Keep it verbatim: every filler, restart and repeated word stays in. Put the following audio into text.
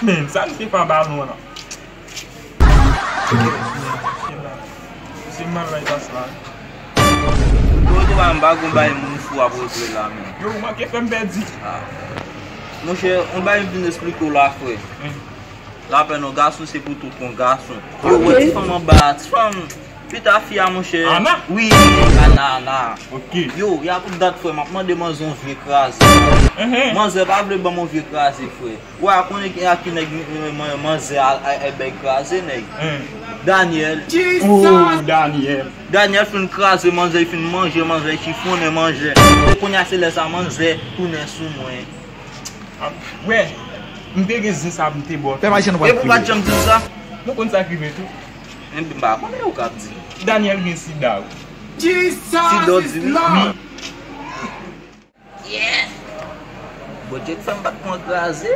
Men, sa l te fè a balon an? Se mal lay pas la. Yo, yo, m pa gon bay moun fou ap regle la, men. Yo, ou manke fè m pèdi. Ah. Monchè, on bay m vin esplike w la, frè. Hmm. Lapè non, gason se pou tout kon gason. Yo, wè ti fanm anba, ti fanm, pita fi a, monchè. Ana? Wi, Ana, Ana. Ok. Yo, y a tout dat, frè, m ap mande manzè on vye kraze. Mhm. Manzè pa vle ban m on vye kraze, frè. Ou a konnen ki, a ki nèg, eh, man-, manzè a, a, a bèy kraze, nèg. Hmm. Daniel. Oh, Daniel. Daniel fin kraze manzè, fin manje manzè, chifonnen manzè. E kounye a se lè sa manzè tounen sou mwen. Ah, wè, m te gen zen sa m te bò. Fè mache nou pa. Epi w pa t janm di m sa? Nou konn sa k rive tou. Enben, m pa konnen ou k ap di. Daniel gen sida, wi. Sida w di wi. Wi. Bondye k fè m pa t pran kraze.